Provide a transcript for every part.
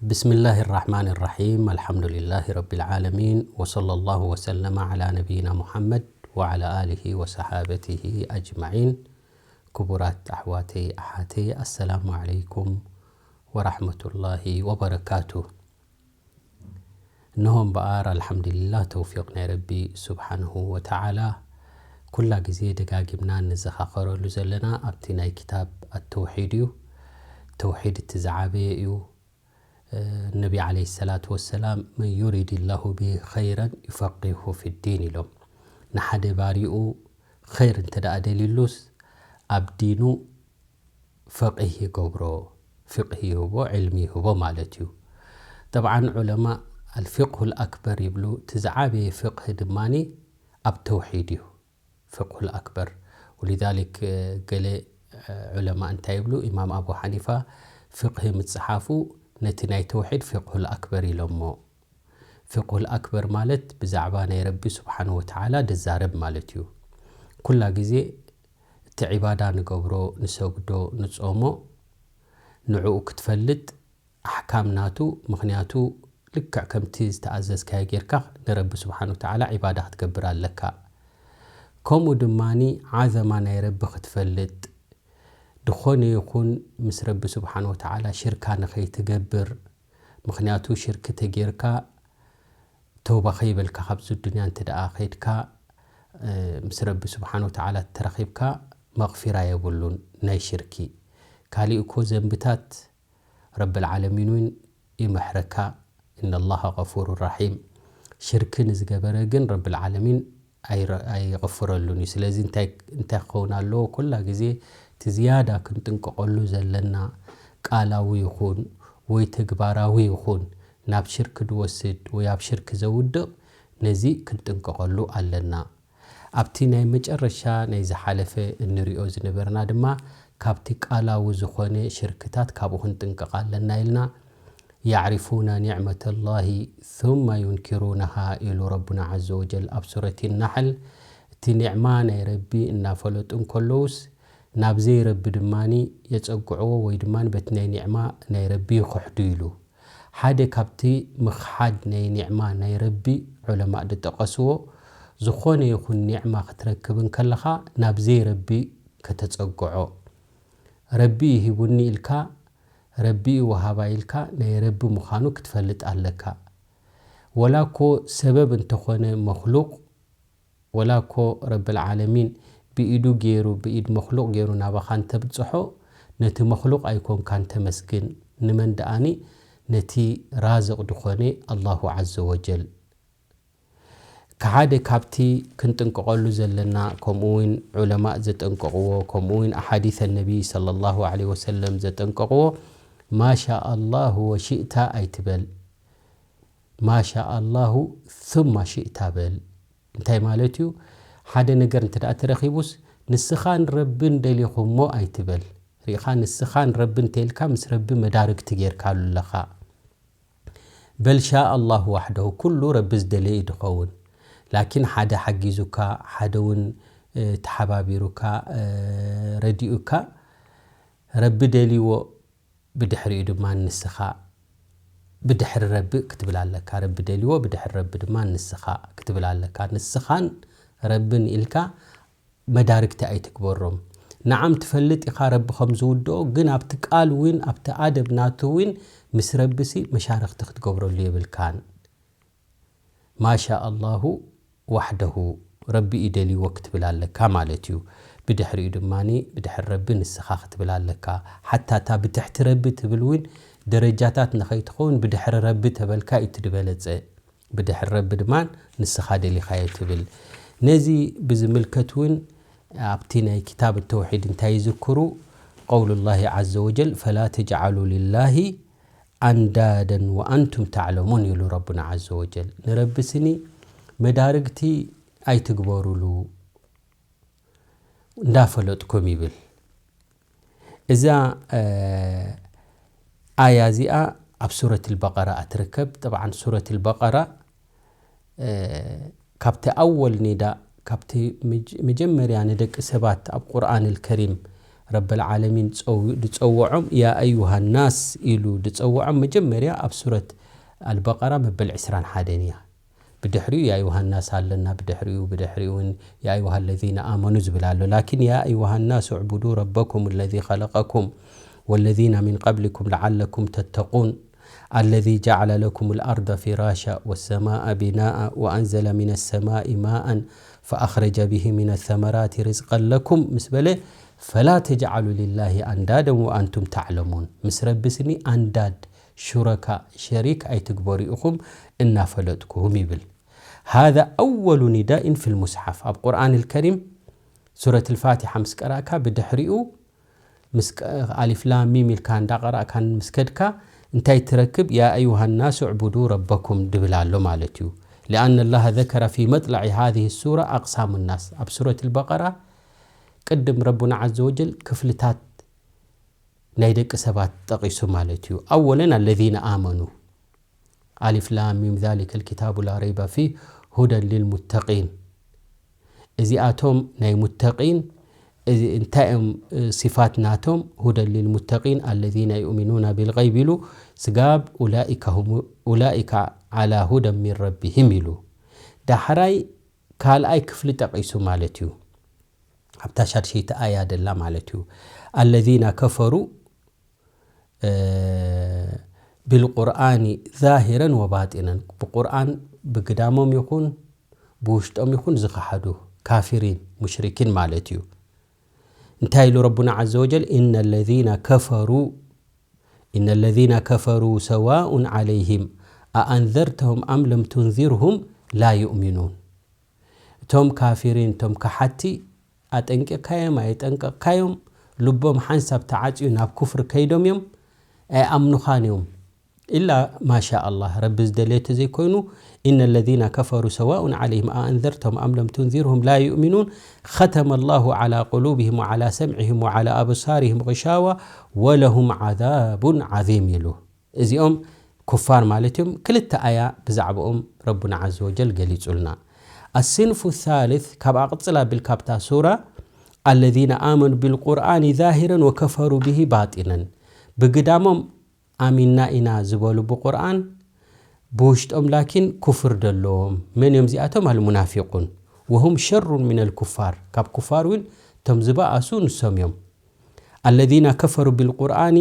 بسم الله الرحمن الرحيم. الحمد لله رب العالمين. وصلى الله وسلم على نبينا محمد وعلى آله وصحابته أجمعين. ክቡራት ኣሕዋተይ ኣሓተይ፣ ኣሰላሙ ዓለይኩም ወራሕመቱላሂ ወበረካቱ። እንሆ እምበኣር፣ ኣልሓምዱሊላህ፣ ተውፊቕ ናይ ረቢ ሱብሓነሁ ወተዓላ፣ ኩላ ግዜ ደጋጊምና እንዘኻኸረሉ ዘለና ኣብቲ ናይ ክታብ ኣተውሒድ እዩ። ተውሒድ እቲ ዝዓበየ እዩ። ነቢ ዓለይሂ ሰላቱ ወሰላም፣ "መን ዩሪድ ላሁ ቢሂ ኸይረን ዩፈቂሁ ፊዲን" ኢሎም። ንሓደ ባሪኡ ኸይር እንተ ደኣ ደልዩሉስ፣ ኣብ ዲኑ ፈቂህ ይገብሮ፣ ፊቕህ ይህቦ፣ ዕልሚ ይህቦ ማለት እዩ። ጠብዓን ዑለማ ኣልፊቅሁል ኣክበር ይብሉ። እቲ ዝዓበየ ፍቅህ ድማኒ ኣብ ተውሒድ እዩ፣ ፍቅሁል ኣክበር። ወሊዛሊክ፣ ገለ ዑለማ እንታይ ይብሉ? ኢማም ኣቡ ሓኒፋ ፍቅህ ምጽሓፉ ነቲ ናይ ተውሒድ ፍቅሁል ኣክበር ኢሎሞ። ፍቅሁል ኣክበር ማለት ብዛዕባ ናይ ረቢ ስብሓን ወተዓላ ድዛረብ ማለት እዩ። ኩላ ግዜ እቲ ዒባዳ ንገብሮ፣ ንሰግዶ፣ ንጾሞ፣ ንዕኡ ክትፈልጥ ኣሕካም ናቱ፣ ምኽንያቱ ልክዕ ከምቲ ዝተኣዘዝካዮ ጌርካ ንረቢ ስብሓን ወተዓላ ዒባዳ ክትገብር ኣለካ። ከምኡ ድማኒ ዓዘማ ናይ ረቢ ክትፈልጥ፣ ድኾነ ይኹን ምስ ረቢ ስብሓን ወተዓላ ሽርካ ንኸይትገብር፣ ምኽንያቱ ሽርክ ተጌርካ ተውባ ከይበልካ ካብዚ ዱንያ እንተ ደኣ ኸይድካ፣ እ፣ ምስ ረቢ ስብሓን ወተዓላ ተራኺብካ መቕፊራ የብሉን ናይ ሽርኪ። ካሊእ እኮ ዘንብታት ረብል ዓለሚን እውን ይምሕረካ። ኢነላሃ ገፉሩ ራሒም። ሽርክ ንዝገበረ ግን ረብል ዓለሚን ኣይረ-፣ ኣይቕፍረሉን እዩ። ስለዚ እንታይ፣ እንታይ ክኸውን ኣለዎ? ኩላ ግዜ እቲ ዝያዳ ክንጥንቀቐሉ ዘለና፣ ቃላዊ ይኹን ወይ ተግባራዊ ይኹን፣ ናብ ሽርክ ዝወስድ ወይ ኣብ ሽርክ ዘውድቕ፣ ነዚ ክንጥንቀቐሉ ኣለና። ኣብቲ ናይ መጨረሻ ናይ ዝሓለፈ እንሪኦ ዝነበርና ድማ፣ ካብቲ ቃላዊ ዝኾነ ሽርክታት ካብኡ ክንጥንቀቕ ኣለና ኢልና። "የዕሪፉና ኒዕመተላሂ ثم ينكرونها" ኢሉ ረቡና ዐዘ ወጀል ኣብ ሱረት ናሕል። እቲ ኒዕማ ናይ ረቢ እናፈለጡ እንከለዉስ፣ ናብ ዘይረቢ ድማኒ የጸግዕዎ ወይ ድማ በቲ ናይ ኒዕማ ናይ ረቢ ይኽሕዱ ኢሉ። ሓደ ካብቲ ምኽሓድ ናይ ኒዕማ ናይ ረቢ፣ ዑለማእ ዝጠቐስዎ፣ ዝኾነ ይኹን ኒዕማ ክትረክብ እንከለኻ ናብ ዘይረቢ ከተጸግዖ። ረቢ እዩ ሂቡኒ ኢልካ፣ ረቢ እዩ ወሃባይ ኢልካ ናይ ረቢ ምዃኑ ክትፈልጥ ኣለካ። ወላ እኮ ሰበብ እንተኾነ መኽሉቕ፣ ወላ እኮ ረብል ዓለሚን ብኢዱ ገይሩ፣ ብኢድ መኽሉቕ ገይሩ ናባኻ እንተብጽሖ፣ ነቲ መኽሉቕ ኣይኮንካን ተመስግን። ንመን ደኣኒ? ነቲ ራዝቕ ዝኾነ ኣላሁ ዐዘ ወጀል። ከሓደ ካብቲ ክንጥንቀቐሉ ዘለና፣ ከምኡ እውን ዑለማእ ዘጠንቀቕዎ፣ ከምኡ እውን ኣሓዲሰ ነቢ ሰለላሁ ዐለይሂ ወሰለም ዘጠንቀቕዎ፣ "ማሻ ኣላሁ ወሺእታ" ኣይትበል። "ማሻ ኣላሁ ثم ሺእታ" በል። እንታይ ማለት እዩ? ሓደ ነገር እንተ ደኣ ተረኺቡስ፣ "ንስኻን ረብን ደሊኹሞ" ኣይትበል። ርኢኻ፣ ንስኻን ረብን እንተ ኢልካ፣ ምስ ረቢ መዳርግቲ ጌርካሉ ኣለኻ። በል ሻ ኣላሁ ዋሕደሁ፣ ኩሉ ረቢ ዝደለየ እዩ ድኸውን። ላኪን ሓደ ሓጊዙካ፣ ሓደ እውን፣ እ፣ ተሓባቢሩካ፣ እ፣ ረዲኡካ፣ ረቢ ደልይዎ፣ ብድሕሪኡ ድማ ንስኻ ብድሕሪ ረቢ ክትብል ኣለካ። ረቢ ደልይዎ፣ ብድሕሪ ረቢ ድማ ንስኻ ክትብል ኣለካ። ንስኻን ረብን ኢልካ መዳርግቲ ኣይትግበሮም። ነዓም ትፈልጥ ኢኻ ረቢ ከም ዝውድኦ፣ ግን ኣብቲ ቃል እውን፣ ኣብቲ ኣደብ ናቱ እውን ምስ ረቢሲ መሻርኽቲ ክትገብረሉ የብልካን። ማሻ ኣላሁ ዋሕደሁ፣ ረቢ እዩ ደልይዎ ክትብል ኣለካ ማለት እዩ። ብድሕሪኡ ድማኒ ብድሕሪ ረቢ ንስኻ ክትብል ኣለካ። ሓታ እታ ብትሕቲ ረቢ ትብል እውን ደረጃታት ንኸይትኸውን ብድሕሪ ረቢ ተበልካ እዩ እቲ ዝበለጸ። ብድሕሪ ረቢ ድማ ንስኻ ደሊኻዮ ትብል። ነዚ ብዝምልከት እውን ኣብቲ ናይ ክታብ ተውሒድ እንታይ ይዝክሩ? ቀውሉላሂ ዐዘ ወጀል፣ "ፈላ ተጅዓሉ ሊላሂ ኣንዳደን ወኣንቱም ተዕለሙን" ይብሉ ረቡና ዐዘ ወጀል። ንረቢ ስኒ መዳርግቲ ኣይትግበሩሉ እንዳፈለጥኩም ይብል። እዛ፣ እ፣ ኣያ እዚኣ ኣብ ሱረት ኣልበቀራ እትርከብ። ጠብዓን ሱረት ኣልበቀራ፣ እ፣ ካብቲ ኣወል ኒዳ፣ ካብቲ መጅ-፣ መጀመርያ ንደቂ ሰባት ኣብ ቁርኣን ኣልከሪም ረበል ዓለሚን ዝጸውዖም ያ ኣዩሃ ናስ ኢሉ ዝጸውዖም መጀመርያ ኣብ ሱረት ኣልበቀራ መበል ዕስራን ሓደን እያ። ብድሕሪኡ ያ ኣዩሃ ናስ ኣለና፣ ብድሕሪኡ ብድሕሪኡ እውን ያ ኣዩሃ ለዚነ ኣመኑ ዝብል ኣሎ። ላኪን ያ ኣዩሃ ናስ እዕቡዱ ረበኩም ለዚ ኸለቀኩም ወለዚነ ሚን ቀብሊኩም ለዓለኩም ተተቁን ኣለዚ ጀዓለ ለኩም ልኣርደ ፊራሻ ወሰማአ ቢናኣ ወኣንዘለ ሚነ ሰማኢ ማኣን ፈኣኽረጀ ብሂ ሚነ ሰመራት ርዝቀን ለኩም ምስ በለ ፈላ ተጅዓሉ ሊላሂ ኣንዳደን ወኣንቱም ተዕለሙን፣ ምስ ረቢ ስኒ ኣንዳድ ሹረካ ሸሪክ ኣይትግበሩ ኢኹም እናፈለጥኩም ይብል። ሃذا ኣወሉ ኒዳኢን ፊል ሙስሓፍ ኣብ ቁርኣን ልከሪም ሱረት ልፋቲሓ ምስ ቀራእካ ብድሕሪኡ ምስ ቀ- ኣሊፍ ላም ሚም ኢልካ እንዳቐራእካን ምስ ከድካ እንታይ ትረክብ? ያ ኣዩሃ ናሱ ዕቡዱ ረበኩም ድብል ኣሎ ማለት እዩ። لأن الله ذكر في مطلع هذه السورة أقسام الناس ኣብ ሱረት ልበቀራ ቅድም ረቡና ዓዘ ወጀል ክፍልታት ናይ ደቂ ሰባት ጠቒሱ ማለት እዩ። ኣወለን ኣለዚነ ኣመኑ ኣሊፍ ላም ሚም ዛሊከ ልኪታቡ ላ ረይበ ፊህ ሁደን ሊልሙተቂን። እዚኣቶም ናይ ሙተቂን እዚ እንታይ እዮም? ሲፋት ናቶም ሁደን ሊልሙተቂን ኣለዚነ ዩእሚኑና ቢልገይብ ኢሉ ስጋብ ኡላኢከ ዓላ ሁደን ሚን ረቢሂም ኢሉ። ዳሕራይ ካልኣይ ክፍሊ ጠቒሱ ማለት እዩ። ኣብታ ሻድሸይቲ ኣያ ደላ ማለት እዩ። ኣለዚነ ከፈሩ ብልቁርኣኒ ዛሂረን ወባጢነን፣ ብቁርኣን ብግዳሞም ይኹን ብውሽጦም ይኹን ዝኸሓዱ ካፊሪን ሙሽሪኪን ማለት እዩ። እንታይ ኢሉ ረቡና ዓዘ ወጀል? ኢነ ለዚነ ከፈሩ ኢነ ለዚነ ከፈሩ ሰዋኡን ዓለይሂም ኣኣንዘርተሁም ኣም ለም ቱንዚርሁም ላ ዩእሚኑን። እቶም ካፊሪን እቶም ከሓቲ ኣጠንቂቕካዮም ኣየጠንቀቕካዮም ልቦም ሓንሳብ ተዓፅዩ ናብ ኩፍር ከይዶም እዮም ኣይኣምኑኻን እዮም። ኢላ ማሻ ኣላህ ረቢ ዝደልዮ ተዘይኮይኑ ኢነ ለዚነ ከፈሩ ሰዋኡን ዓለይሂም ኣኣንዘርተሁም ኣም ለም ቱንዚርሁም ላ ዩእሚኑን ኸተመ ላሁ ዓላ ቁሉብሂም ወዓላ ሰምዕሂም ወዓላ ኣብሳርሂም ቂሻዋ ወለሁም ዓዛቡን ዓዚም ኢሉ። እዚኦም ኩፋር ማለት እዮም። ክልተ ኣያ ብዛዕባኦም ረቡና ዓዘ ወጀል ገሊጹልና። ኣስንፉ ሳልስ ካብኣ ቅጽል ኣቢል ካብታ ሱራ ኣለዚነ ኣመኑ ቢልቁርኣኒ ዛሂረን ወከፈሩ ብሂ ባጢነን ብግዳሞም ኣሚንና ኢና ዝበሉ ብቁርኣን ብውሽጦም ላኪን ኩፍር ደለዎም መን እዮም እዚኣቶም? ኣልሙናፊቁን ወሁም ሸሩን ሚነል ኩፋር ካብ ኩፋር እውን እቶም ዝበኣሱ ንሶም እዮም። ኣለዚነ ከፈሩ ቢልቁርኣኒ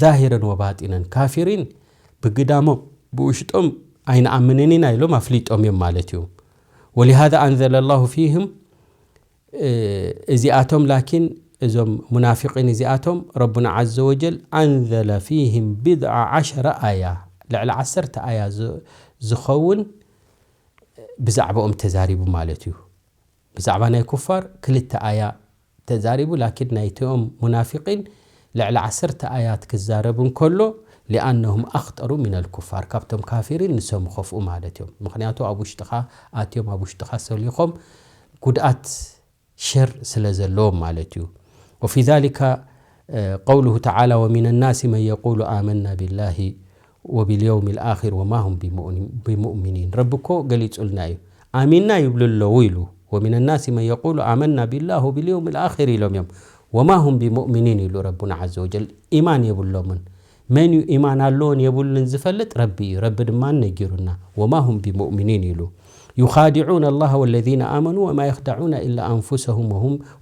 ዛሂረን ወባጢነን ካፊሪን ብግዳሞም ብውሽጦም ኣይንኣምንን ኢና ኢሎም ኣፍሊጦም እዮም ማለት እዩ። ወሊሃዛ ኣንዘለ ላሁ ፊህም እዚኣቶም ላኪን እዞም ሙናፊቂን እዚኣቶም ረቡና ዓዘ ወጀል ኣንዘለ ፊህም ቢድዓ ዓሸረ ኣያ ልዕሊ ዓሰርተ ኣያ ዝኸውን ብዛዕባኦም ተዛሪቡ ማለት እዩ። ብዛዕባ ናይ ኩፋር ክልተ ኣያ ተዛሪቡ ላኪን ናይቲኦም ሙናፊቂን ልዕሊ ዓሰርተ ኣያት ክዛረብ እንከሎ ሊኣነሁም ኣኽጠሩ ሚነል ኩፋር ካብቶም ካፊሪን ንሶም ይኸፍኡ ማለት እዮም። ምክንያቱ ኣብ ውሽጥኻ ኣትዮም ኣብ ውሽጥኻ ሰሊኾም ጉድኣት ሸር ስለ ዘለዎም ማለት እዩ። ወፊ ዛሊካ ቀውሉሁ ተዓላ ወሚነ ናሲ መን የቁሉ ኣመና ቢላሂ ወቢልየውም ልኣኪር ወማ ሁም ቢሙእሚኒን ረቢ እኮ ገሊጹልና እዩ። ኣሚንና ይብሉ ኣለዉ ኢሉ። ወሚነ ናሲ መን የቁሉ ኣመና ቢላህ ወቢልየውም ልኣኪር ኢሎም እዮም። ወማ ሁም ቢሙእሚኒን ኢሉ ረቡና ዓዘ ወጀል። ኢማን የብሎምን። መን እዩ ኢማን ኣለዎን የብሉን ዝፈልጥ ረቢ እዩ። ረቢ ድማ ነጊሩና። ወማ ሁም ቢሙእሚኒን ኢሉ። ዩኻዲዑን ኣላህ ወለዚነ ኣመኑ ወማ የኽዳዑነ ኢላ ኣንፉሰሁም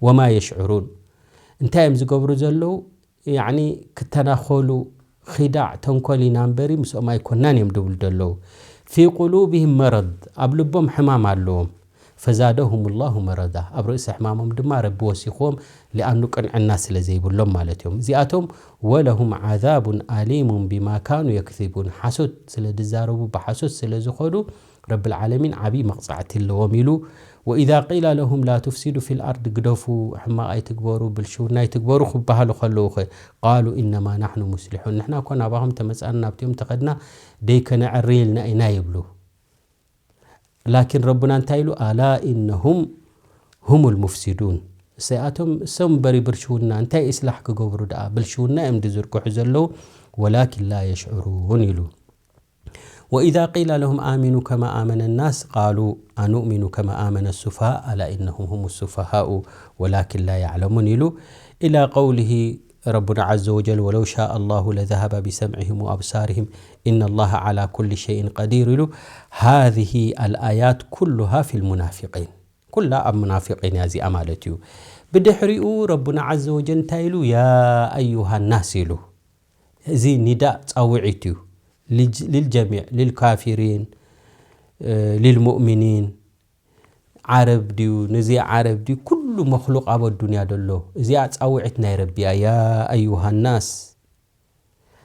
ወማ የሽዕሩን። እንታይ እዮም ዝገብሩ ዘለዉ? ያዕኒ ክተናኸሉ ኺዳዕ ተንኮል ኢና እምበሪ ምስኦም ኣይኮናን እዮም ድብሉ ደለዉ። ፊ ቁሉብህም መረድ ኣብ ልቦም ሕማም ኣለዎም። ፈዛደሁም ላሁ መረዳ ኣብ ርእሲ ሕማሞም ድማ ረቢ ወሲኽዎም ሊኣኑ ቅንዕና ስለ ዘይብሎም ማለት እዮም። እዚኣቶም ወለሁም ዓዛቡን ኣሊሙን ቢማ ካኑ የክዚቡን ሓሶት ስለ ድዛረቡ ብሓሶት ስለ ዝኾዱ ረብል ዓለሚን ዓብዪ መቕጻዕቲ ኣለዎም ኢሉ። ወኢዛ ቂለ ለሁም ላ ቱፍሲዱ ፊል ኣርድ ግደፉ ሕማቕ ኣይትግበሩ ብልሽውና ኣይትግበሩ ክበሃሉ ከለዉ ኸ ቃሉ ኢነማ ናሕኑ ሙስሊሑን ንሕና እኮ ናባኹም ተመጻና ናብቲኦም ተኸድና ደይከነዕሪ ኢልና ኢና ይብሉ። ላኪን ረቡና እንታይ ኢሉ ኣላ ኢነሁም ሁሙል ሙፍሲዱን እሰይኣቶም እሶም እምበሪ ብልሽውና እንታይ ኢስላሕ ክገብሩ ደኣ ብልሽውና እዮም ዝዝርግሑ ዘለዉ ወላኪን ላ የሽዕሩን ኢሉ። ወኢዛ ቂለ ለሁም ኣሚኑ ከማ ኣመነ ናስ ቃሉ ኣኑእሚኑ ከማ ኣመነ ሱፋሃእ ኣላ ኢነሁም ሁሙ ሱፋሃኡ ወላኪን ላ ያዕለሙን ኢሉ። إلى قوله ربنا عز وجل: ولو شاء الله لذهب بسمعهم وأبصارهم إن الله على كل شيء قدير ኢሉ። هذه الآيات كلها في المنافقين. ኩላ ኣብ ሙናፊቂን እያ እዚኣ ማለት እዩ። ብድሕሪኡ ረቡና ዓዘ ወጀል እንታይ ኢሉ? ያ ኣዩሃ ናስ ኢሉ። እዚ ኒዳእ ጻውዒት እዩ። ልጅ-፣ ልልጀሚዕ፣ ልልካፊሪን፣ እ፣ ልልሙእሚኒን፣ ዓረብ ድዩ፣ ንዘይ ዓረብ ድዩ፣ ኩሉ መኽሉቕ ኣብ ኣዱንያ ደሎ፣ እዚኣ ጻውዒት ናይ ረቢ እያ። ያ ኣዩሃ ናስ።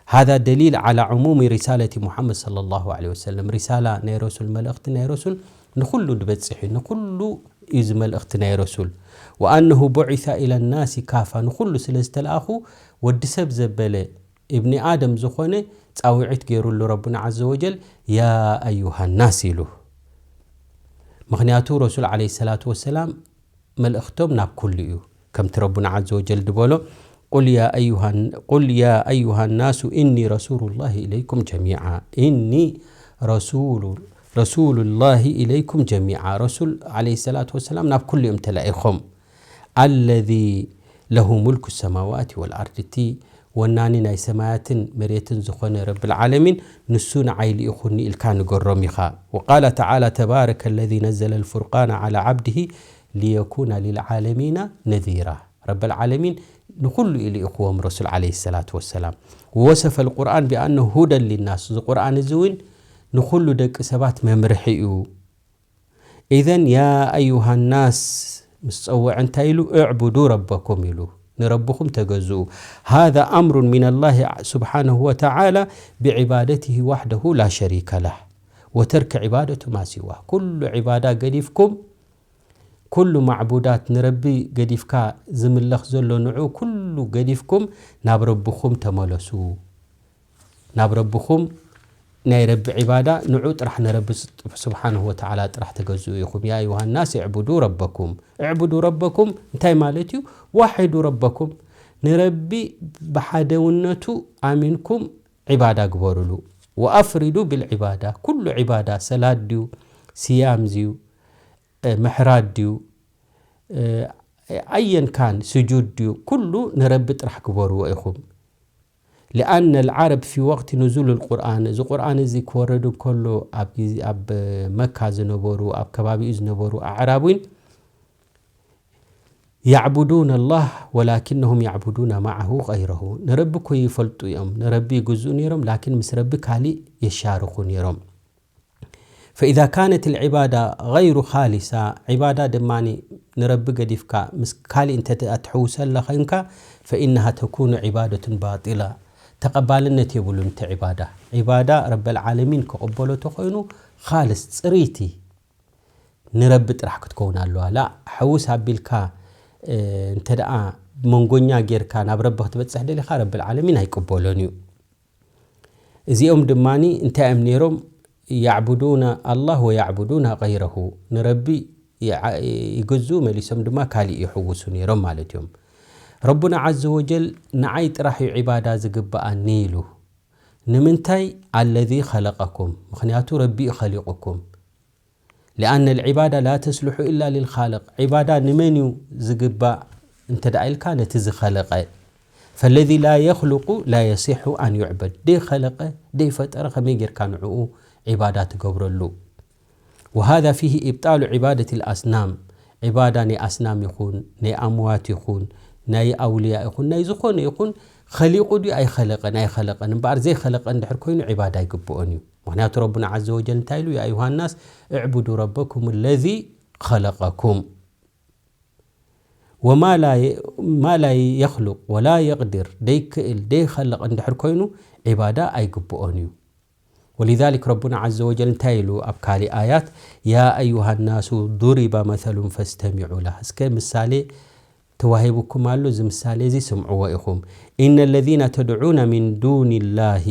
هذا دليل على عموم رسالة محمد صلى الله عليه وسلم. ሪሳላ ናይ ረሱል፣ መልእኽቲ ናይ ረሱል ንኹሉ ድበጽሕ እዩ፣ ንኹሉ እዩ እዚ መልእኽቲ ናይ ረሱል። وأنه بعث إلى الناس كافة፣ ንኹሉ ስለ ዝተለኣኹ ወዲ ሰብ ዘበለ እብኒ ኣደም ዝኾነ ጻውዒት ገይሩሉ ረቡና ዓዘ ወጀል ያ ኣዩሃ ናስ ኢሉ። ምኽንያቱ ረሱል ዓለይሂ ሰላቱ ወሰላም መልእኽቶም ናብ ኩሉ እዩ። ከምቲ ረቡና ዓዘ ወጀል ድበሎ፣ قل يا أيها، قل يا أيها الناس إني رسول الله إليكم جميعا. إني رسول، رسول الله إليكم جميعا። ረሱል ዓለይሂ ሰላቱ ወሰላም ናብ ኩሉ እዮም ተላኢኾም። الذي له ملك السماوات والأرض። እቲ ወናኒ ናይ ሰማያትን መሬትን ዝኾነ ረብል ዓለሚን ንሱ ንዓይ ልኢኹኒ ኢልካ ንገሮም ኢኻ። وقال تعالى: تبارك الذي نزل الفرقان على عبده ليكون للعالمين نذيرا። ረብል ዓለሚን ንኹሉ እዩ ልኢኽዎም ረሱል ዓለይሂ ሰላቱ ወሰላም። ووصف القرآن بأنه هدى للناس። እዚ ቁርኣን እዚ እውን ንኹሉ ደቂ ሰባት መምርሒ እዩ። إذن يا أيها الناس ምስ ጸውዐ እንታይ ኢሉ? اعبدوا ربكم ኢሉ፣ ንረብኹም ተገዝኡ። هذا أمر من الله سبحانه وتعالى بعبادته وحده لا شريك له وترك عبادة ما سواه። ኩሉ ዒባዳ ገዲፍኩም፣ ኩሉ ማዕቡዳት ንረቢ ገዲፍካ ዝምለኽ ዘሎ ንዑ ኩሉ ገዲፍኩም ናብ ረብኹም ተመለሱ። ናብ ረብኹም፣ ናይ ረቢ ዒባዳ ንዑ ጥራሕ፣ ንረቢ ስብሓንሁ ወተዓላ ጥራሕ ተገዝኡ ኢኹም። ያ ኣዩሃ ናስ እዕቡዱ ረበኩም። እዕቡዱ ረበኩም እንታይ ማለት እዩ? ዋሕዱ ረበኩም፣ ንረቢ ብሓደውነቱ ኣሚንኩም ዒባዳ ግበሩሉ። ወኣፍሪዱ ብልዒባዳ፣ ኩሉ ዒባዳ፣ ሰላት ድዩ፣ ስያም ድዩ፣ እ፣ ምሕራድ ድዩ፣ እ፣ ኣየን ካን ስጁድ ድዩ፣ ኩሉ ንረቢ ጥራሕ ግበርዎ ኢኹም። لأن العرب في وقت نزول القرآن، እዚ ቁርኣን እዚ ክወረድ እንከሎ ኣብ ግዜ፣ ኣብ መካ ዝነበሩ፣ ኣብ ከባቢኡ ዝነበሩ ኣዕራብ እውን يعبدون الله ولكنهم يعبدون معه غيره። ንረቢ እኮ ይፈልጡ እዮም፣ ንረቢ ይግዝኡ ነይሮም፣ ላኪን ምስ ረቢ ካሊእ የሻርኹ ነይሮም። فإذا كانت العبادة غير خالصة، ዒባዳ ድማ ንረቢ ገዲፍካ ምስ ካሊእ እንተ ትሕውሰላ ኸይንካ፣ فإنها تكون عبادة باطلة። ተቐባልነት የብሉን እቲ ዒባዳ። ዒባዳ ረበል ዓለሚን ክቕበሎ ተኾይኑ፣ ኻልስ፣ ጽርይቲ፣ ንረቢ ጥራሕ ክትከውን ኣለዋ። ላ፣ ሕውስ ኣቢልካ፣ እ፣ እንተ ደኣ መንጎኛ ጌርካ ናብ ረቢ ክትበጽሕ ደሊኻ፣ ረብል ዓለሚን ኣይቅበሎን እዩ። እዚኦም ድማ እንታይ እዮም ነይሮም? يعبدون الله ويعبدون غيره። ንረቢ ይዓ-፣ ይግዝኡ፣ መሊሶም ድማ ካሊእ ይሕውሱ ነይሮም ማለት እዮም። ረቡና ዓዘ ወጀል ንዓይ ጥራሕ እዩ ዒባዳ ዝግብኣኒ ኢሉ። ንምንታይ? الذي خلقكم። ምኽንያቱ ረቢ እዩ ኸሊቑኩም። لأن العبادة لا تصلح إلا للخالق። ዒባዳ ንመን እዩ ዝግባእ እንተ ደኣ ኢልካ፣ ነቲ ዝኸለቐ። فالذي لا يخلق لا يصح أن يعبد። ደይኸለቐ፣ ደይፈጠረ ከመይ ጌርካ ንዕኡ ዒባዳ ትገብረሉ? وهذا فيه إبطال عبادة الأصنام። ዒባዳ ናይ ኣስናም ይኹን፣ ናይ ኣምዋት ይኹን፣ ናይ ኣውልያ ይኹን፣ ናይ ዝኾነ ይኹን፣ ኸሊቑ ድዩ ኣይኸለቐን? ኣይኸለቐን። እምበኣር ዘይኸለቐ እንድሕር ኮይኑ ዒባዳ ኣይግብኦን እዩ። ምኽንያቱ ረቡና ዓዘ ወጀል እንታይ ኢሉ? يا أيها الناس اعبدوا ربكم الذي خلقكم وما لا ي-، ما لا يخلق ولا يقدر። ደይክእል፣ ደይኸልቕ እንድሕር ኮይኑ ዒባዳ ኣይግብኦን እዩ። ولذلك ረቡና ዓዘ ወጀል እንታይ ኢሉ ኣብ ካሊእ ኣያት? يا أيها الناس ضرب مثل فاستمعوا له። እስከ ምሳሌ ተዋሂቡኩም ኣሎ፣ እዚ ምሳሌ እዚ ስምዕዎ ኢኹም። إن الذين تدعون من دون الله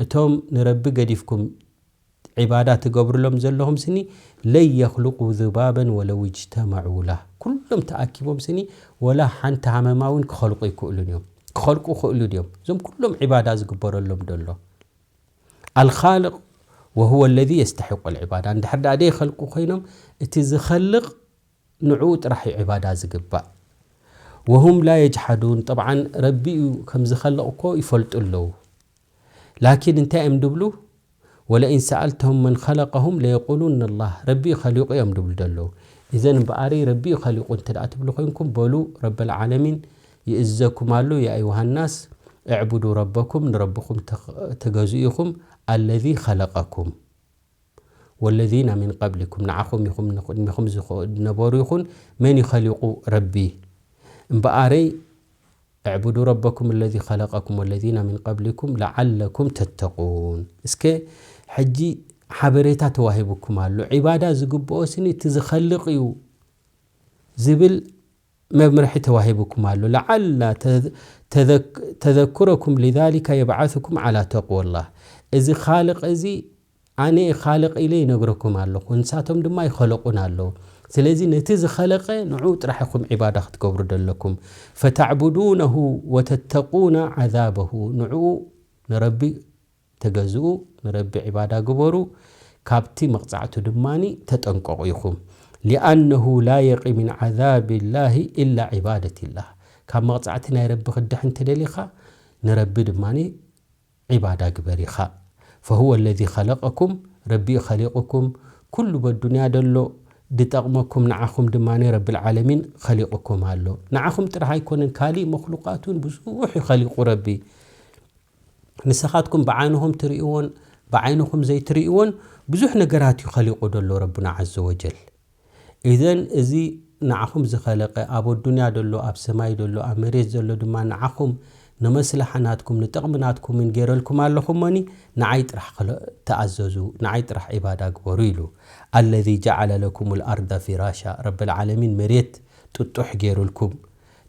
እቶም ንረቢ ገዲፍኩም ዒባዳ ትገብሩሎም ዘለኹም ስኒ لن يخلقوا ذبابا ولو اجتمعوا له። ኩሎም ተኣኪቦም ስኒ ወላ ሓንቲ ሃመማ እውን ክኸልቁ ይክእሉን እዮም። ክኸልቁ ክእሉ ድዮም? እዞም ኩሎም ዒባዳ ዝግበረሎም ደሎ። الخالق وهو الذي يستحق العبادة። እንድሕር ደኣ ደይኸልቁ ኮይኖም እቲ ዝኸልቕ ንዕኡ ጥራሕ እዩ ዒባዳ ዝግባእ። وهم لا يجحدون. ጠብዓን ረቢ እዩ ከም ዝኸልቕ እኮ ይፈልጡ ኣለዉ። ላኪን እንታይ እዮም ድብሉ? ولئن سألتهم من خلقهم ليقولن الله. ረቢ ኸሊቑ እዮም ድብሉ ደለዉ። እዘን እምበኣረይ ረቢ ኸሊቑ እንተ ደኣ ትብሉ ኮይንኩም፣ በሉ ረበል ዓለሚን ይእዘኩም ኣሎ፣ يا أيها الناس اعبدوا ربكم፣ ንረብኹም ተኽ-፣ ተገዝኡ ኢኹም፣ الذي خلقكم والذين من قبلكم፣ ንዓኹም ይኹም ንቕድሚኹም ዝኾ-፣ ዝነበሩ ይኹን፣ መን እዩ ኸሊቑ? ረቢ። እምበኣረይ اعبدوا ربكم الذي خلقكم والذين من قبلكم لعلكم تتقون። እስከ ሕጂ ሓበሬታ ተዋሂቡኩም ኣሎ። ዒባዳ ዝግብኦ ስኒ እቲ ዝኸልቕ እዩ ዝብል መምርሒ ተዋሂቡኩም ኣሎ። لعل تذ-، تذك-، تذكركم لذلك يبعثكم على تقوى الله። እዚ ኻልቕ እዚ ኣነ እየ ኻልቕ ኢለ ይነግረኩም ኣለኹ፣ ንሳቶም ድማ ይኸለቑን ኣለዉ። ስለዚ ነቲ ዝኸለቐ ንዕኡ ጥራሕ ኢኹም ዒባዳ ክትገብሩ ደለኩም። فتعبدونه وتتقون عذابه። ንዕኡ ንረቢ ተገዝኡ፣ ንረቢ ዒባዳ ግበሩ፣ ካብቲ መቕጻዕቱ ድማ ተጠንቀቑ ኢኹም። لأنه لا يقي من عذاب الله إلا عبادة الله። ካብ መቕጻዕቲ ናይ ረቢ ክድሕን እንተደሊኻ ንረቢ ድማ ዒባዳ ግበር ኢኻ። فهو الذي خلقكم፣ ረቢ እዩ ኸሊቕኩም። ኩሉ በዱንያ ደሎ ድጠቕመኩም ንዓኹም ድማ ረብል ዓለሚን ኸሊቕኩም ኣሎ። ንዓኹም ጥራሕ ኣይኮነን፣ ካሊእ መኽሉቃት እውን ብዙሕ እዩ ኸሊቑ ረቢ። ንስኻትኩም ብዓይንኹም ትርእይዎን ብዓይንኹም ዘይትርእይዎን ብዙሕ ነገራት እዩ ኸሊቑ ደሎ ረቡና ዓዘ ወጀል። ኢዘን እዚ ንዓኹም ዝኸለቐ፣ ኣብ ኣዱንያ ደሎ፣ ኣብ ሰማይ ደሎ፣ ኣብ መሬት ዘሎ ድማ ንዓኹም ንመስላሓ ናትኩም ንጥቕሚ ናትኩምን ገይረልኩም ኣለኹ እሞኒ፣ ንዓይ ጥራሕ ኸለ-፣ ተኣዘዙ፣ ንዓይ ጥራሕ ዒባዳ ግበሩ ኢሉ። الذي جعل لكم الأرض فراشا፣ ረብል ዓለሚን መሬት ጥጡሕ ገይሩልኩም፣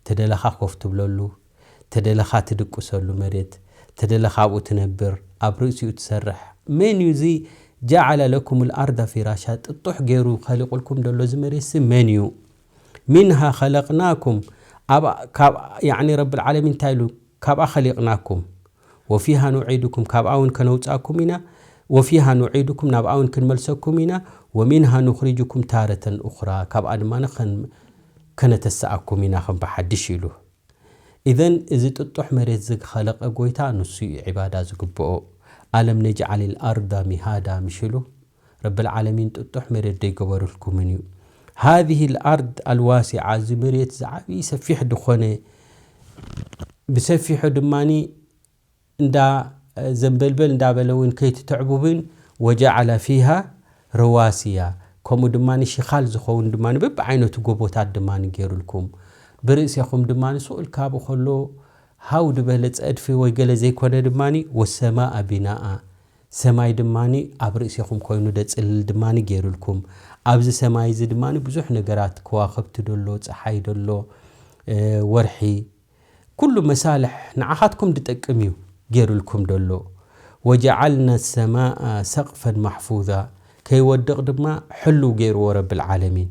ተደለኻ ኮፍ ትብለሉ፣ ተደለኻ ትድቅሰሉ መሬት፣ ተደለኻ ኣብኡ ትነብር፣ ኣብ ርእሲኡ ትሰርሕ። መን እዩ እዚ جعل لكم الأرض فراشا ጥጡሕ ገይሩ ኸሊቑልኩም ደሎ እዚ መሬት ሲ መን እዩ? منها خلقناكم፣ ኣብ-፣ ካብ-፣ ያዕኒ ረብል ዓለሚን እንታይ ኢሉ? ካብኣ ኸሊቕናኩም። وفيها نعيدكم፣ ካብኣ እውን ከነውጻኩም ኢና። وفيها نعيدكم፣ ናብኣ እውን ክንመልሰኩም ኢና። ومنها نخرجكم تارة أخرى، ካብኣ ድማ ከን-፣ ከነተሰኣኩም ኢና ከም ብሓድሽ ኢሉ። ኢዘን እዚ ጥጡሕ መሬት ዝኸለቐ ጎይታ ንሱ እዩ ዒባዳ ዝግብኦ። ألم نجعل الأرض مهادا ምሽ ኢሉ? ረብል ዓለሚን ጥጡሕ መሬት ደይገበሩልኩምን እዩ? هذه الأرض الواسعة፣ እዚ መሬት ዝዓብዪ ሰፊሕ ድኾነ፣ ብሰፊሑ ድማኒ እንዳ ዘንበልበል እንዳበለ እውን ከይትትዕቡብን وجعل فيها رواسي ከምኡ ድማ ሽኻል ዝኸውን ድማ በብዓይነቱ ጎቦታት ድማ ገይሩልኩም። ብርእሴኹም ድማ ስቕ ኢልካ ኣብኡ ከሎ ሃው ዝበለ ጸድፊ ወይ ገለ ዘይኮነ ድማ والسماء بناء ሰማይ ድማ ኣብ ርእሴኹም ኮይኑ ደጽልል ድማ ገይሩልኩም። ኣብዚ ሰማይ እዚ ድማ ብዙሕ ነገራት ከዋኽብቲ ደሎ፣ ጸሓይ ደሎ፣ እ፣ ወርሒ፣ ኩሉ መሳልሕ ንዓኻትኩም ድጠቅም እዩ ገይሩልኩም ደሎ። وجعلنا السماء سقفا محفوظا ከይወድቕ ድማ ሕልው ገይርዎ ረብል ዓለሚን።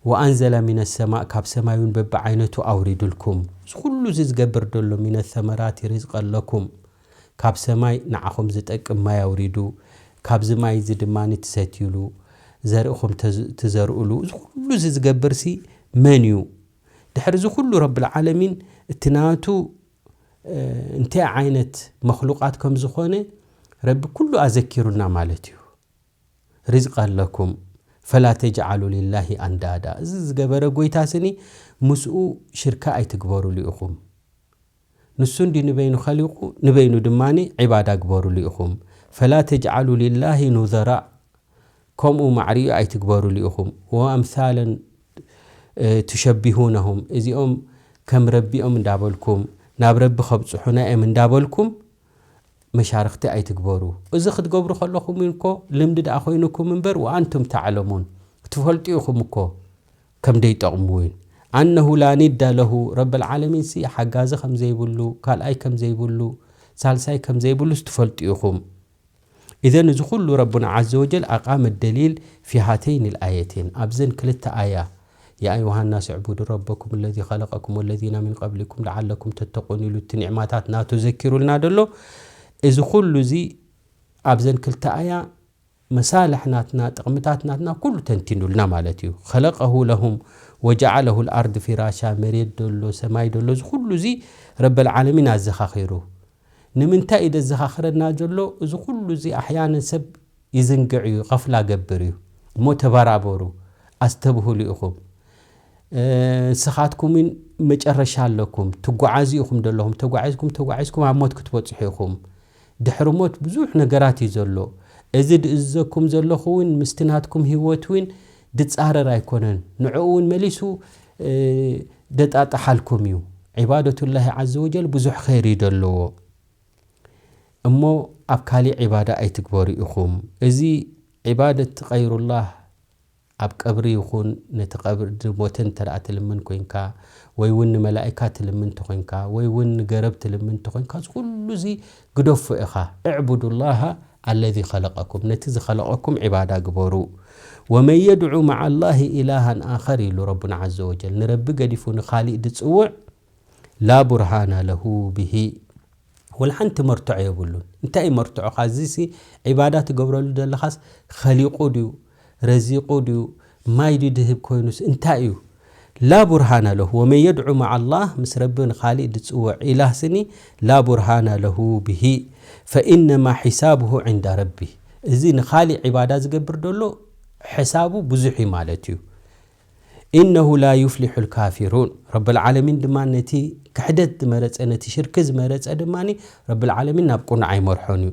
وأنزل من السماء ካብ ሰማይ እውን በብዓይነቱ ኣውሪዱልኩም። እዚ ኩሉ እዚ ዝገብር ደሎ من الثمرات رزقا لكم ካብ ሰማይ ንዓኹም ዝጠቅም ማይ ኣውሪዱ፣ ካብዚ ማይ እዚ ድማ ትሰትዩሉ፣ ዘርእኹም ተዝ-፣ ትዘርእሉ፣ እዚ ኩሉ እዚ ዝገብርሲ መን እዩ? ድሕሪ እዚ ኩሉ ረብል ዓለሚን እቲ ናቱ፣ እ፣ እንታይ ዓይነት መኽሉቃት ከም ዝኾነ ረቢ ኩሉ ኣዘኪሩና ማለት እዩ። رزقا لكم فلا تجعلوا لله أندادا እዚ ዝገበረ ጎይታ ስኒ ምስኡ ሽርካ ኣይትግበሩሉ ኢኹም። ንሱ እንዲ ንበይኑ ኸሊቑ፣ ንበይኑ ድማ ዒባዳ ግበሩሉ ኢኹም። فلا تجعلوا لله نذراء ከምኡ ማዕሪኡ ኣይትግበሩሉ ኢኹም። وأمثالا፣ እ፣ تشبهونهم እዚኦም ከም ረቢኦም እንዳበልኩም፣ ናብ ረቢ ኸብጽሑና እዮም እንዳበልኩም መሻርኽቲ ኣይትግበሩ። እዚ ክትገብሩ ከለኹም እውን እኮ ልምዲ ደኣ ኮይኑኩም እምበር፣ وأنتم تعلمون ትፈልጡ ኢኹም እኮ ከም ደይጠቕሙ እውን። أنه لا ند له ረብል ዓለሚን ሲ ሓጋዚ ከም ዘይብሉ፣ ካልኣይ ከም ዘይብሉ፣ ሳልሳይ ከም ዘይብሉስ ትፈልጡ ኢኹም። إذن እዚ ኩሉ ረቡና عز وجل أقام الدليل في هاتين الآيتين ኣብዘን ክልተ ኣያ يا أيها الناس اعبدوا ربكم الذي خلقكم والذين من قبلكم لعلكم تتقون ኢሉ እቲ ኒዕማታት ናቱ ዘኪሩልና ደሎ። እዚ ኩሉ እዚ ኣብዘን ክልተ ኣያ መሳልሕ ናትና፣ ጥቕምታት ናትና ኩሉ ተንቲኑልና ማለት እዩ። خلقه لهم وجعله الأرض فراشا፣ መሬት ደሎ፣ ሰማይ ደሎ፣ እዚ ኩሉ እዚ ረበል ዓለሚን ኣዘኻኺሩ። ንምንታይ እዩ ዘዘኻኽረና ዘሎ? እዚ ኩሉ እዚ ኣሕያነ ሰብ ይዝንግዕ እዩ፣ ቐፍላ ገብር እዩ። እሞ ተባራበሩ፣ ኣስተብህሉ ኢኹም። እ፣ ንስኻትኩም እውን መጨረሻ ኣለኩም። ትጓዓዙ ኢኹም ዘለኹም። ተጓዒዝኩም፣ ተጓዒዝኩም ኣብ ሞት ክትበጽሑ ኢኹም። ድሕሪ ሞት ብዙሕ ነገራት እዩ ዘሎ። እዚ ድእዝዘኩም ዘለኹ እውን ምስቲ ናትኩም ህይወት እውን ድጻረር ኣይኮነን። ንዕኡ እውን መሊሱ፣ እ፣ ደጣጥሓልኩም እዩ። ዒባደቱላሂ ዓዘ ወጀል ብዙሕ ኸይር እዩ ዘለዎ። እሞ ኣብ ካሊእ ዒባዳ ኣይትግበሩ ኢኹም። እዚ ዒባደት ቐይሩላህ ኣብ ቀብሪ ይኹን ነቲ ቀብሪ ዝሞተ እንተ ደኣ ትልምን ኮይንካ፣ ወይ እውን ንመላኢካ ትልምን እንተ ኮይንካ፣ ወይ እውን ንገረብ ትልምን እንተ ኮይንካ፣ እዚ ኩሉ እዚ ግደፎ ኢኻ። "እዕቡዱላሃ ኣለዚ ኸለቀኩም"፣ ነቲ ዝኸለቐኩም ዒባዳ ግበሩ። "ወመን የድዑ መዓ ላሂ ኢላሃን ኣኸር" ኢሉ ረቡና ዓዘ ወጀል፣ ንረቢ ገዲፉ ንኻሊእ ዝጽውዕ፣ "ላ ቡርሃነ ለሁ ብሂ"፣ ወላ ሓንቲ መርትዖ የብሉን። እንታይ እዩ መርትዖኻ? እዚሲ ዒባዳ ትገብረሉ ዘለኻስ ኸሊቑ ድዩ? ረዚቑ ድዩ? ማይ ድዩ ድህብ ኮይኑስ እንታይ እዩ? ላ ቡርሃነ ለሁ። ወመን የድዑ መዓ ላህ፣ ምስ ረቢ ንኻሊእ ድጽውዕ ኢላህ ስኒ፣ ላ ቡርሃነ ለሁ ብሂ፣ ፈኢነማ ሒሳብሁ ዕንዳ ረቢ። እዚ ንኻሊእ ዒባዳ ዝገብር ዘሎ ሕሳቡ ብዙሕ እዩ ማለት እዩ። ኢነሁ ላ ዩፍሊሑ ልካፊሩን። ረብል ዓለሚን ድማ ነቲ ክሕደት ዝመረጸ፣ ነቲ ሽርኪ ዝመረጸ ድማ ረብል ዓለሚን ናብ ቁኑዕ ኣይመርሖን እዩ።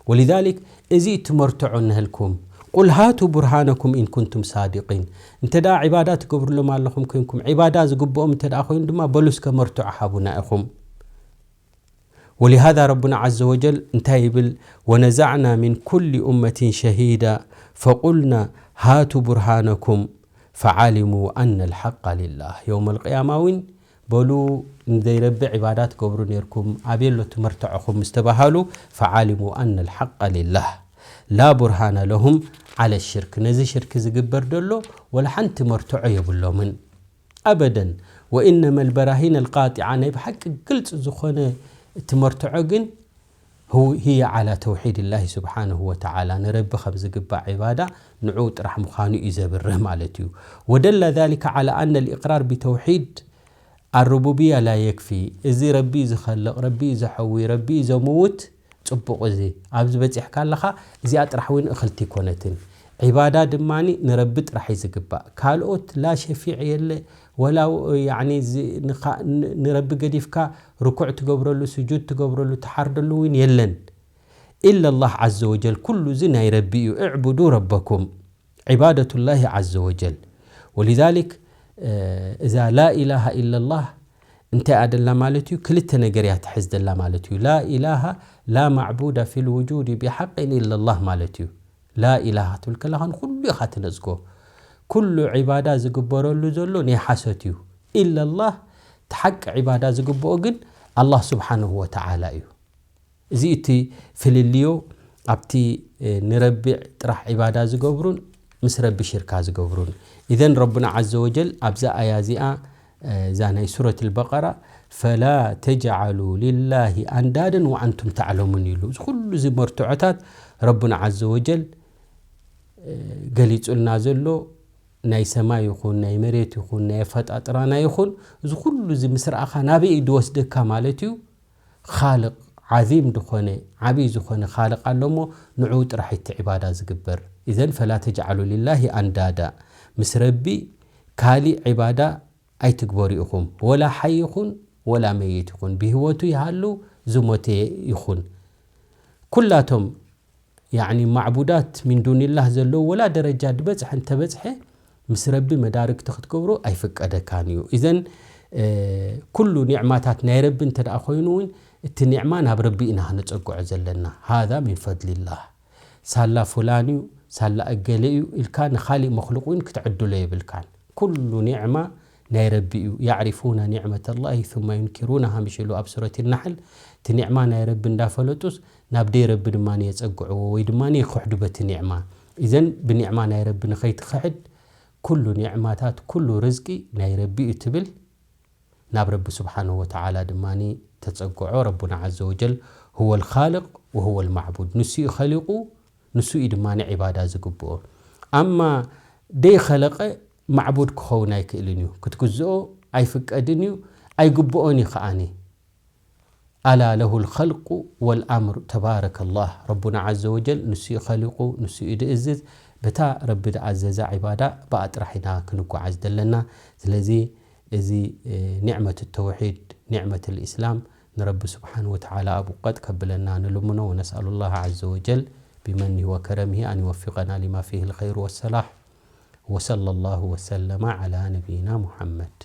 ወሊዛሊክ፣ እዚ እቲ መርትዖ እንሀልኩም። ቁል ሃቱ ቡርሃነኩም ኢን ኩንቱም ሳዲቂን። እንተ ደኣ ዒባዳ ትገብሩሎም ኣለኹም ኮይንኩም፣ ዒባዳ ዝግብኦም እንተ ደኣ ኮይኑ ድማ፣ በሉ እስከ መርትዖ ሃቡና ኢኹም። ወሊሃዛ ረቡና ዓዘ ወጀል እንታይ ይብል? ወነዛዕና ሚን ኩሊ ኡመቲን ሸሂዳ ፈቁልና ሃቱ ቡርሃነኩም ፈዓሊሙ ኣነ ልሓቃ ሊላህ። የውመል ቅያማ እውን በሉ ንዘይረቢ ዒባዳ ትገብሩ ኔርኩም፣ ኣበይ ኣሎ እቲ መርትዖኹም ምስ ተባሃሉ፣ ፈዓሊሙ ኣነ ልሓቃ ሊላህ ላ ቡርሃነ ለሁም ዓለ ሽርክ። ነዚ ሽርክ ዝግበር ዘሎ ወላ ሓንቲ መርትዖ የብሎምን። ኣበደን። ወኢነመ ልበራሂን ኣልቃጢዓ፣ ናይ ብሓቂ ግልጽ ዝኾነ እቲ መርትዖ ግን፣ ህው-፣ ህየ ዓላ ተውሒድ ላሂ ስብሓነሁ ወተዓላ፣ ንረቢ ከም ዝግባእ ዒባዳ ንዕኡ ጥራሕ ምዃኑ እዩ ዘብርህ ማለት እዩ። ወደለ ዛሊከ ዓላ ኣነ ልኢቅራር ቢተውሒድ ኣሩቡብያ ላ የክፊ። እዚ ረቢ እዩ ዝኸልቕ፣ ረቢ እዩ ዘሐዊ፣ ረቢ እዩ ዘምውት፣ ጽቡቕ። እዚ ኣብዚ በጺሕካ ኣለኻ፣ እዚኣ ጥራሕ እውን እኽልቲ ኣይኮነትን። ዒባዳ ድማ ንረቢ ጥራሕ እዩ ዝግባእ። ካልኦት ላ ሸፊዕ የለ፣ ወላ፣ ያዕኒ፣ ዝ-፣ ንኻ-፣ ን-፣ ንረቢ ገዲፍካ ርኩዕ ትገብረሉ፣ ስጁድ ትገብረሉ፣ ትሓርደሉ እውን የለን። ኢለላህ ዓዘ ወጀል፣ ኩሉ እዚ ናይ ረቢ እዩ። እዕቡዱ ረበኩም። ዒባደቱላሂ ዓዘ ወጀል። ወሊዛሊክ፣ እ፣ እዛ ላ ኢላሃ ኢለላህ እንታይ እያ ደላ ማለት እዩ? ክልተ ነገር እያ ትሕዝ ደላ ማለት እዩ። ላ ኢላሃ፣ ላ ማዕቡዳ ፊል ውጁድ ቢሓቅን ኢለላህ ማለት እዩ። ላ ኢላሃ ክትብል ከለኻ ንኹሉ ኢኻ ትነጽጎ። ኩሉ ዒባዳ ዝግበረሉ ዘሎ ናይ ሓሶት እዩ። ኢለላህ፣ እቲ ሓቂ ዒባዳ ዝግብኦ ግን ኣላህ ስብሓነሁ ወተዓላ እዩ። እዚ እቲ ፍልልዮ ኣብቲ፣ እ፣ ንረቢ ጥራሕ ዒባዳ ዝገብሩን ምስ ረቢ ሽርካ ዝገብሩን። ኢዘን ረቡና ዓዘ ወጀል ኣብዛ ኣያ እዚኣ፣ እ፣ እዛ ናይ ሱረት ኣልበቀራ፣ "ፈላ ተጅዓሉ ሊላሂ ኣንዳደን ወኣንቱም ተዕለሙን" ኢሉ። እዚ ኩሉ እዚ መርትዖታት ረቡና ዓዘ ወጀል፣ እ፣ ገሊጹልና ዘሎ፣ ናይ ሰማይ ይኹን፣ ናይ መሬት ይኹን፣ ናይ ኣፈጣጥራና ይኹን፣ እዚ ኩሉ እዚ ምስ ረኣኻ ናበይ እዩ ዝወስደካ ማለት እዩ? ኻልቕ ዓዚም ዝኾነ፣ ዓብዪ ዝኾነ ኻልቕ ኣሎ እሞ፣ ንዕኡ ጥራሕ እቲ ዒባዳ ዝግበር። ኢዘን፣ "ፈላ ተጅዓሉ ሊላሂ ኣንዳዳ"፣ ምስ ረቢ ካሊእ ዒባዳ ኣይትግበሩ ኢኹም። ወላ ሓይ ይኹን፣ ወላ መይት ይኹን፣ ብህይወቱ ይሃሉ፣ ዝሞተ ይኹን። ኩላቶም፣ ያዕኒ፣ ማዕቡዳት ሚን ዱኒላህ ዘለዉ፣ ወላ ደረጃ ዝበጽሐ እንተበጽሐ፣ ምስ ረቢ መዳርግቲ ክትገብሮ ኣይፍቀደካን እዩ። ኢዘን፣ እ፣ ኩሉ ኒዕማታት ናይ ረቢ እንተ ደኣ ኮይኑ እውን፣ እቲ ኒዕማ ናብ ረቢ ኢና ክነጸግዖ ዘለና። ሃዛ ሚን ፈድሊላህ። ሳላ ፉላን እዩ፣ ሳላ እገሌ እዩ ኢልካ ንኻሊእ መኽሉቕ እውን ክትዕድሎ የብልካን። ኩሉ ኒዕማ ናይ ረቢ እዩ። ያዕሪፉነ ኒዕመተ ላሂ ثم ينكرونها፣ ምሽ ኢሉ ኣብ ሱረት ናሕል፣ እቲ ኒዕማ ናይ ረቢ እንዳፈለጡስ ናብ ደይ ረቢ ድማ የጸግዕዎ ወይ ድማ ይኽሕዱ በቲ ኒዕማ። ኢዘን ብኒዕማ ናይ ረቢ ንኸይትኽሕድ፣ ኩሉ ኒዕማታት፣ ኩሉ ርዝቂ ናይ ረቢ እዩ ትብል፣ ናብ ረቢ ስብሓነሁ ወተዓላ ድማ ተጸግዖ። ረቡና ዓዘ ወጀል ሁወ ልኻልቕ ወሁወ ልማዕቡድ፣ ንሱ እዩ ኸሊቑ፣ ንሱ እዩ ድማ ዒባዳ ዝግብኦ። ኣማ ደይ ኸለቐ፣ ማዕቡድ ክኸውን ኣይክእልን እዩ። ክትግዝኦ ኣይፍቀድን እዩ፣ ኣይግብኦን እዩ ከዓኒ። ኣላ ለሁ ልኸልቁ ወልኣምር ተባረከ ላህ። ረቡና ዓዘ ወጀል ንሱ እዩ ኸሊቁ፣ ንሱ እዩ ድእዝዝ። በታ ረቢ ድኣዘዛ ዒባዳ ብኣ ጥራሕ ኢና ክንጓዓዝ ዘለና። ስለዚ እዚ ኒዕመት ተውሒድ፣ ኒዕመት ልእስላም ንረቢ ስብሓን ወተዓላ ኣብኡ ቀጥ ከብለና ንልምኖ። ወነስኣሉ ላህ ዓዘ ወጀል ቢመኒህ ወከረሚህ ኣን ይወፊቀና ሊማ ፊህ ልኸይር ወሰላሕ። ወሰለ ላሁ ወሰለማ ዓላ ነቢይና ሙሓመድ።